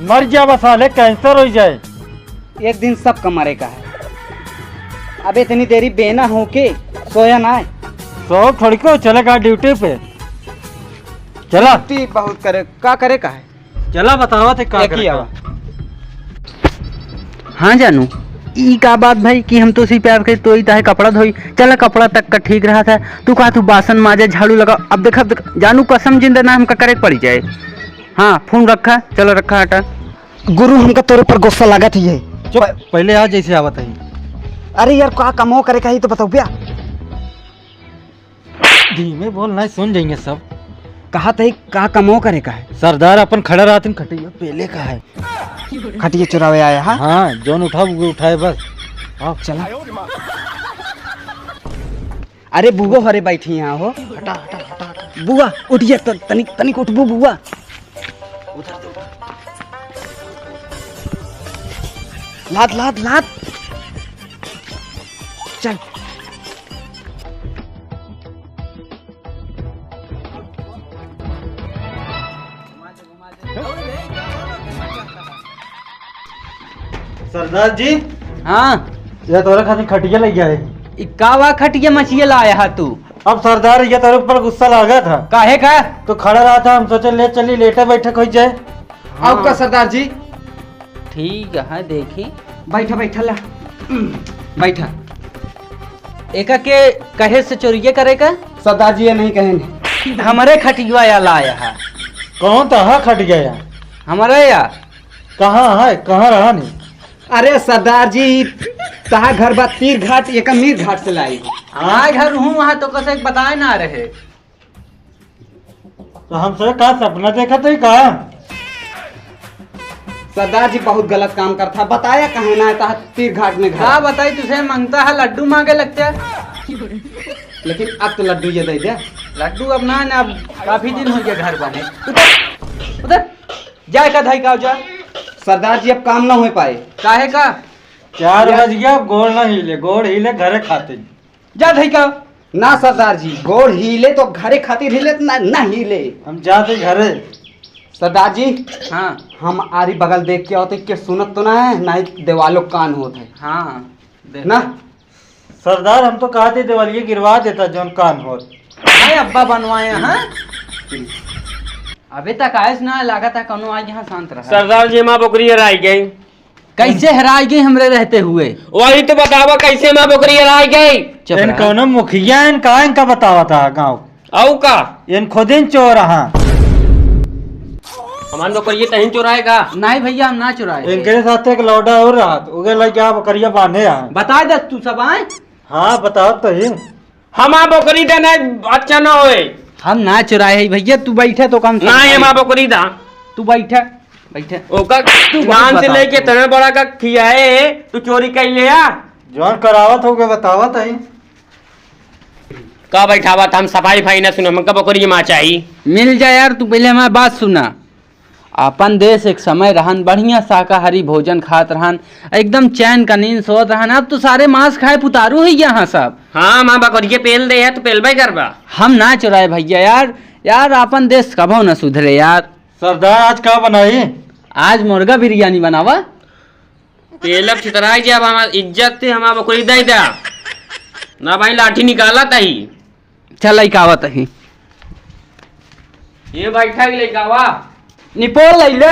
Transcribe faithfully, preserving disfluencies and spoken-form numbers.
मर जावा साले, कैंसर होइ जाए। एक दिन सबका मरे का है। अब इतनी देरी बेना होके सोया ना है। सो थोड़ी को चलेगा ड्यूटी पे। चला। ड्यूटी बहुत करे, का करे का है? चला बतावा थे का एक ही करे का। आवा। हाँ जानू, ई का बात भाई कि हम तो उसी प्यार के तो ही ताहे कपड़ा धोई, चला कपड़ा तक का ठीक रहा था, तू कहा तू बासन माजे झाड़ू लगा, अब देखा देख, जानू कसम जिंदा ना हमका करे के पड़ी जाए। हाँ फोन रखा, चला रखा हटा। गुरु, हमका तोरे पर गुस्सा लागत ही है। चुप, पहले आ जैसे आवत है। अरे यार, का कमो करे का ही तो बताओ भैया। धीमे बोल, नहीं सुन जाएंगे सब। कहा तही का कमो करे का है? सरदार अपन खड़ा रहत खटिया पेले का है। खटिया चुरावे आया हा? हाँ, जौन उठाओ वो उठाए बस। आओ। चला। अरे बुआ हरे बैठी यहाँ हो। हटा, हटा, हटा, हटा। बुआ उठिए, त-, तनिक, तनिक उठबू बुआ। उधर, उधर। लाद, लाद, लाद। चल। सरदार जी। हाँ। यह तोरा खातिर खटिया लइ गया है। ई का वा खटिया मछिया लाया हा तू? अब सरदार, यह तोरे ऊपर गुस्सा लागा था। काहे का? तू खड़ा रहा था, हम सोचे ले चली, लेटे बैठे होइ जाए। हाँ। अब का सरदार जी? ठीक है, देखी। बैठा, बैठा ला। बैठा। एका के कहे से चोरिये करे का? सरदार जी, ये नहीं कहेंगे। हमरे खटिया या लाया है। कौन तहा खटिया या? हमरे या। कहाँ है? कहाँ रहा नहीं? अरे सरदार जी, तहा घर बा तीर घाट, एका मीर घाट से लाई। हाँ, घर हूँ वहाँ तो कसे बताए ना रहे। तो हम सब का सपना देखत है का? सरदार जी बहुत गलत काम करता, बताया कहे ना था तीर घाट में घर। का बताई तुसे, मंगता है लड्डू मांगे लगते हैं। लेकिन अब तो लड्डू ये दे दे। लड्डू अब ना, ना, अब काफी दिन हो गया घर बने। उधर, उधर, जाए का धाई का जा। सरदार जी अब काम ना हो पाए। काहे का? चार बज गया, अब गोड़ ना हिले, गोड़ हिले घरे खाते। जा धई का। ना सरदार जी, गोड़ हिले तो घरे खातिर हिले, ना, ना हिले। हम जाते घरे। सरदार जी, हाँ। हम आरी बगल देख के आवत है, के सुनत तो ना है, ना ही देवालो कान होत है। हाँ, देख। ना? सरदार, हम तो कहते देवालिये गिरवा देता जौन कान होत। नहीं अब्बा बनवाए, हाँ? अबे तक आयस ना, लागत है कौनो आज यहाँ शांत रहा। सरदार जी, हमार बकरी हेराई गई। कैसे हेराई गई हमरे रहते हुए? वही तो बतावा, कैसे हमार बकरी हेराई गई? चुप इन रहा। कौनो मुखिया इन का, इनका बतावा था गाँव? आऊ का? इन खुद इन चोर हाँ। हमार बकरी तहीं चोराए का? नहीं भैया, हम ना चुराए। इनके साथ एक लौंडा और रहा, उगे लग गया बकरिया बांधे यहाँ। बता दस तू सब आए। हाँ, बताओ तो ही। हमार बकरी देना अच्छा ना होए। हम ना चुराए है भैया, तू बैठे तो कम नहीं, समझाए। हमार बकरी दा। तू बैठे, बैठे। ओकर तू बहुत नाम से बताओ लेके तू। इतना बड़ा का खियाए है, तू चोरी कर ले आ। जौन करावत होगे बतावत है। का बैठावत हम सफाई फाई ना सुनो, हमका बकरी माँ चाहिए। मिल जा यार, तू पहले हमारी बात सुना। आपन देश एक समय रहन, बढ़िया शाकाहारी भोजन खात रहन, एकदम चैन का नींद सोत रहन। अब तो सारे मांस खाए पुतारू है यहाँ सब। हाँ, माँ बकरिये पेल दे है तो पेलबे करबा। हम ना चुराए भैया यार, यार आपन देश कभो न सुधरे यार। सरदार आज का बनाई? आज मुर्गा बिरयानी बनावा। पेलब छितराई जाब, हमार इज्जत से हमार बकरी दे दा। ना भाई लाठी निकाला तही। चल, लइका आवत ही। ये बैठा ही लइका वा। निपोल लइले।